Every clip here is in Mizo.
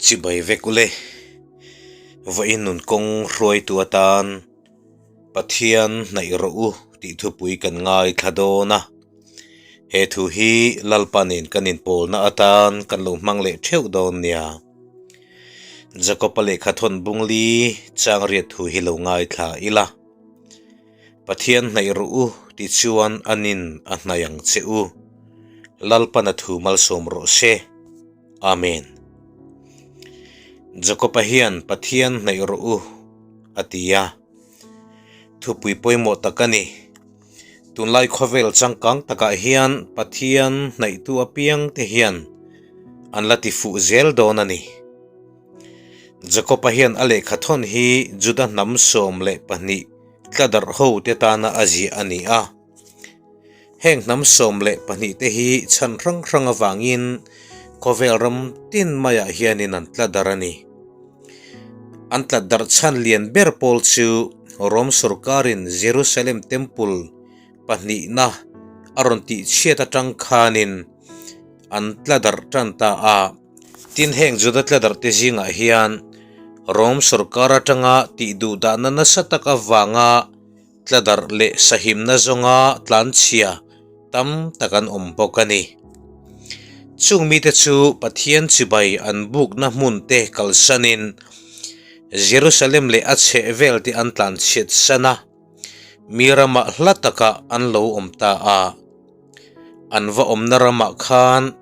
Chibai vek ule, vawiin nun kawng hruaitu atan Pathian hnaih rawh u tih thupui kan ngaithla dawn a. He thu hi Lalpa nen kan inpawlna atan kan lo hmang leh theuh dawn nia. Jakob-a lehkha thawn bungli chang riat thu hi lo ngaithla ila. Pathian hnaih rawh u ti chuan anin a hnaih ang che u. Lalpan a thu malsawm rawh se. Amen. Jakob-a hian Pathian hnaih rawh u a ti a. Thupui pawimawh tak a ni. Tunlai khawvel changkang takah hian Pathian hnaihtu apiangte hian an la ti fuh zel dawn a ni. Jakob-a hian a lehkha thawn hi Juda hnam 12 tla darh ho te tana a ziah a ni a. Heng hnam 12 te hi chhan hrang hrang avangin khawvel ram tin maiah hianin an tla darh a ni. An tlat darh chhan lian ber pawl chu Rom sorkarin Jerusalem Temple pahnihna a rawn tihchhiat atang khanin an tla darh tan ta a. Tin, heng Juda tladarhte zingah hian Rom sorkar atanga tih duh dahna nasa tak avanga tladarh leh sahimna zawnga tlanchhia tam tak an awm bawk a ni. Chung mite chu Pathian chibai an bukna hmunte kalsanin Jerusalem leh a chhehvelte an tlanchhiatsan a, mi ramah hla takah an lo awm ta a. An va awmna ramah khan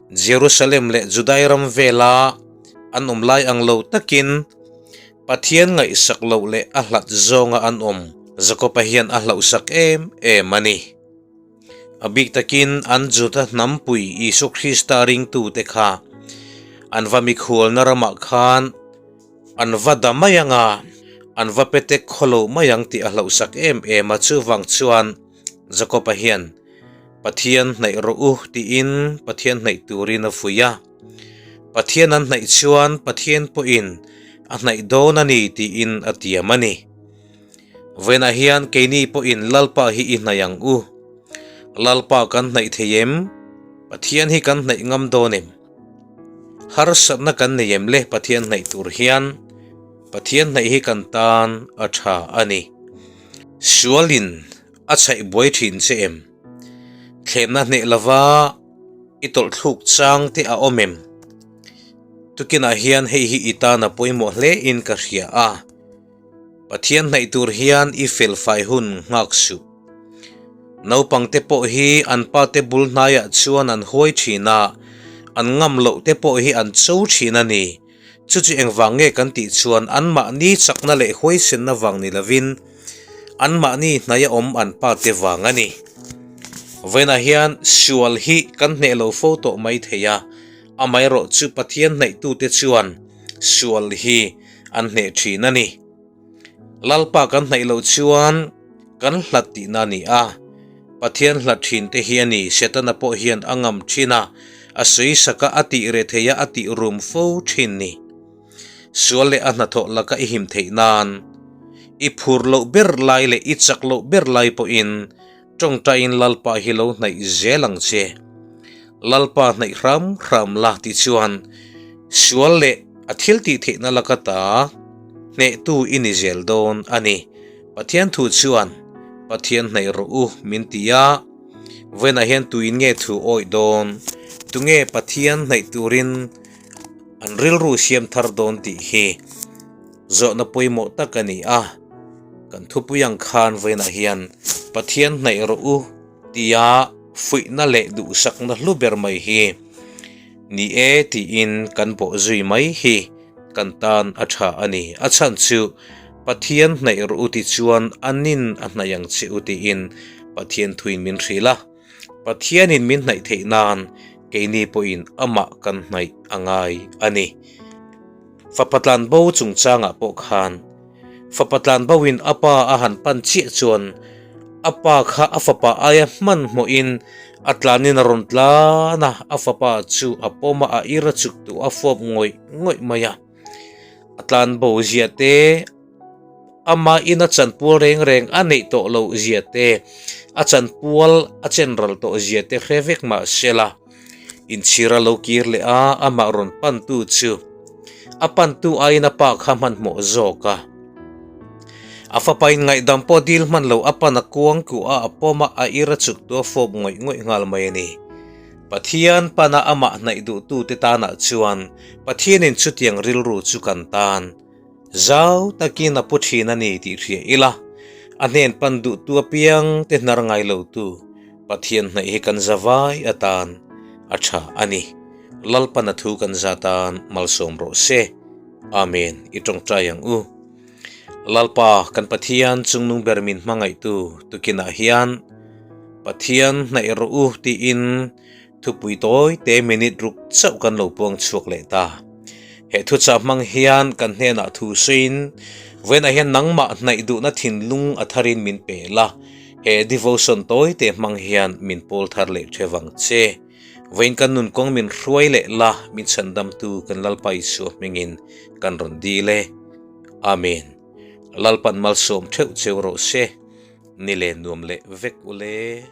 Jerusalem leh Judai ram vela an awm lai ang lo takin Pathian ngaihsak loh leh a hlat zawnga an awm Jakob-a hian a hlauhsak em em a ni. A bik takin an Juda hnampui Isua Krista ringtute kha an va mikhualna ramah khan an va da mai ang a, an va petek khawlo mai ang tih a hlauhsak em em a, chuvang chuan Jakob-a hian, Pathian hnaih rawh u tiin Pathian hnaih turin a fuih a. Pathian an hnaih chuan Pathian pawhin a hnaih dawn a ni tiin a tiam a ni. Vawiinah hian keini pawhin Lalpa hi i hnaih ang u. Lalpa kan hnaih thei em? Pathian hi kan hnaih ngam dawn em? Harsatna kan nei em le Pathian hnaih tur hian? Pathian hnaih hi kan tan a tha a ni. Sualin a chhaih buai thin che em? Thlemna hneh lova i tawlhthluk chang te a awm em? Tukinah hian hei hi i tan a pawimawh hle in ka hria a. Pathian hnaih tur hian i fel fai hun nghak suh. Naupang te pawh hi an pa te bul hnaiah chuan an huai thin a, an ngam loh te pawh hi an cho thin a ni. Chu chu engvang nge kan tih chuan anmahni chakna leh huaisenna vang ni lovin anmahni hnaia awm an pa te vang a ni. Vawiinah hian sual hi kan hneh lo fo tawh mai thei a, amaherawh chu Pathian hnaihtute chuan sual hi an hneh thin a ni. Lalpa kan hnaih loh chuan kan hlat tihna a ni a, Pathian hlat thin te hi a ni, Setana pawh hian a ngam thin a, a sawisak a, a tih reh thei a, a tih rum fo thin ni. Sual leh a hnathawh laka i him theih nan, i phur loh ber lai leh i chak loh ber lai pawhin tawngtaiin Lalpa hi lo hnaih zel ang che. Lalpa hnaih hram hram la ti chuan sual leh a thil tih theihna laka ta hnehtu i ni zel dawn a ni. Pathian thu chuan Pathian hnaih rawh u min ti a, vawiinah hian tuin nge thu awih dawn? Tunge Pathian hnaih turin an rilru siam thar dawn tih hi zawhna pawimawh tak a ni a. Kan thupui ang khan vawiinah hian Pathian hnaih rawh u tia fuihna leh duhsakna hlu ber mai hi ni e tiin kan bawh zui mai hi kan tan a tha a ni. A chhan chu Pathian hnaih rawh u ti chuan a nin a hnaih ang che u tiin Pathian thuin min hrilh a. Pathianin min hnaih theih nan keini pawhin amah kan hnaih a ngai a ni. Fapa tlanbo chungchangah pawh khan Fapa tlanboin a pa a han pan chiah chuan a pa kha a fapa aia hmanhmawhin a tlanin a rawn tlan a, a fapa chu a pawm a, a ir a chuk duh a fawp ngawih ngawih mai a. A tlanbo zia te, amahin a chanpual reng reng a neih tawh loh zia te, a chanpual a chenral tawh zia te hre vek mah se la, inchhir a lo kir leh a, amah rawn pantu chu. A pantu aiin a pa kha hmanhmawh zawk a. A fapain ngaihdam pawh dil hman lo a pan a kuang kuh a, a pawm a, a ir a chuk tu a fawp ngawih ngawih nghal mai a ni. Pathian pana amah hnaih duhtute tanah chuan Pathianin chutiang rilru chu kan tan zau takin a pu thin a ni tih hria ila, a hnen pan duhtu apiang te hnar ngai lotu Pathian hnaih hi kan za vai atan a tha a ni. Lalpan a thu kan za tan malsawm rawh se. Amen. I tawngtai ang u. Lalpa kan Pathian chungnung ber min hmangaihtu tukinah hian Pathian hnaih rawh u tiin thupui tawi te minute ruk chauh kan lo puang chhuak leh ta. He thuchah hmang hian kan hnenah thu sawiin vawiinah hian nangmah hnaih duhna thinlung a tharin min pe la, he devotion tawi te hmang hian min pawl thar leh thevang che. Vawiin kan nun kawng min hruai leh la, min chhandamtu kan Lalpa Isua hmingin kan rawn dil e. Amen. Lalpan malsawm theuh cheu rawh se. Ni le nuam leh vek ule.